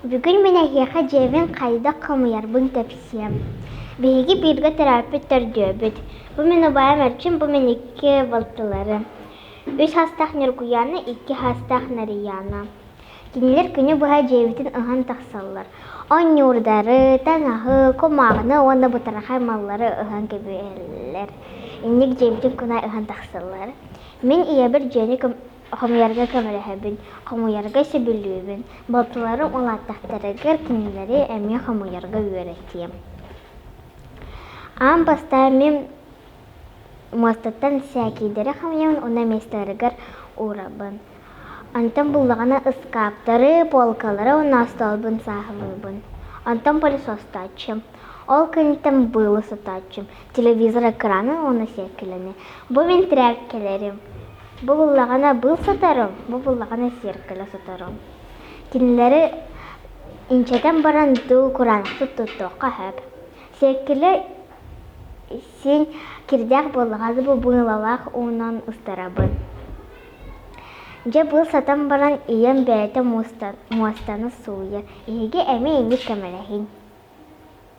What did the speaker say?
Бүгүн мин эһиэхэ дьиэбин хайдах хомуйарбын кэпсиэм. Биһиги бииргэ төрөөппүт төрдүөбүт. Бу мин убайым Эрчим, бу мин икки балтыларым. Үс саастаах Ньургуйаана, икки саастаах Нарыйаана. Кинилэр күнү быһа дьиэбитин ыһан тахсаллар. Оонньуурдары, таҥаһы, кумааҕыны уонна бытархай маллары ыһан кэбиһэллэр. Инник дьиэбитин кунай ыһан тахсаллар. Мин ийэбэр дьиэни хомуйарга көмөлөһөбүн, хомуйарга сөбүлүүбүн. Балтыларым улааттахтарыгар кинилэри эмиэ хомуйарга үөрэтиэм. Аан бастаан мин муостаттан сээкэйдэри хомуйабын уонна миэстэлэригэр уурабын. Онтон буллаҕына ыскааптары, полкалары уонна остуолбун сааһылыыбын. Онтон пылесостооччум. Ол кэнниттэн быылы сотооччум, телевизор экранын уонна сиэркилэни. Бу мин тирээккэлэрим. Бу буллаҕына быыл соторум, бу буллаҕына сиэркилэ соторум. Кинилэри инчэтэн баран дуу кураанахтык туттуохха сөп. Сиэркилэ син кирдээх буоллаҕына бу быылалаах уунан ыстарабын. Дьэ быыл сатан баран ийэм бэйэтэ муостаны сууйар. Эһиги эмиэ инник көмөлөһүҥ.